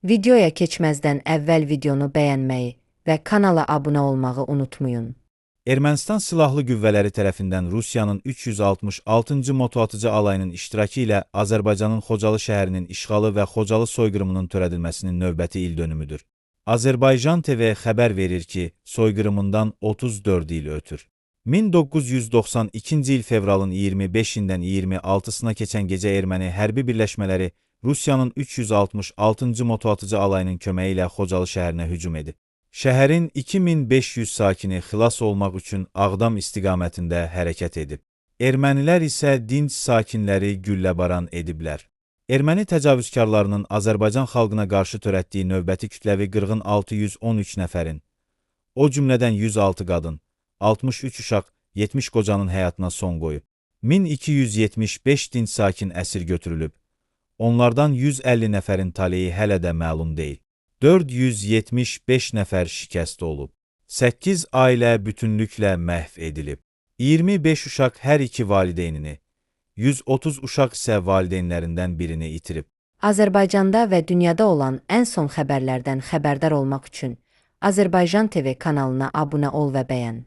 Videoya keçməzdən əvvəl videonu bəyənməyi və kanala abunə olmağı unutmayın. Ermənistan Silahlı Qüvvələri tərəfindən Rusiyanın 366-cı motoatıcı alayının iştirakı ilə Azərbaycanın Xocalı şəhərinin işğalı və Xocalı soyqırımının törədilməsinin növbəti ildönümüdür. Azərbaycan TV xəbər verir ki, soyqırımından 34 il ötür. 1992-ci il fevralın 25-dən 26-sına keçən gecə erməni hərbi birləşmələri Rusiyanın 366-cı motoatıcı alayının köməyi ilə Xocalı şəhərinə hücum edib. Şəhərin 2500 sakini xilas olmaq üçün Ağdam istiqamətində hərəkət edib. Ermənilər isə dinc sakinləri gülləbaran ediblər. Erməni təcavüzkarlarının Azərbaycan xalqına qarşı törətdiyi növbəti kütləvi qırğın 613 nəfərin, o cümlədən 106 qadın, 63 uşaq, 70 qocanın həyatına son qoyub. 1275 dinc sakin əsir götürülüb. Onlardan 150 nəfərin taleyi hələ də məlum deyil. 475 nəfər şikəst olub. 8 ailə bütünlüklə məhv edilib. 25 uşaq hər iki valideynini, 130 uşaq isə valideynlərindən birini itirib. Azərbaycanda və dünyada olan ən son xəbərlərdən xəbərdar olmaq üçün Azərbaycan TV kanalına abunə ol və bəyən.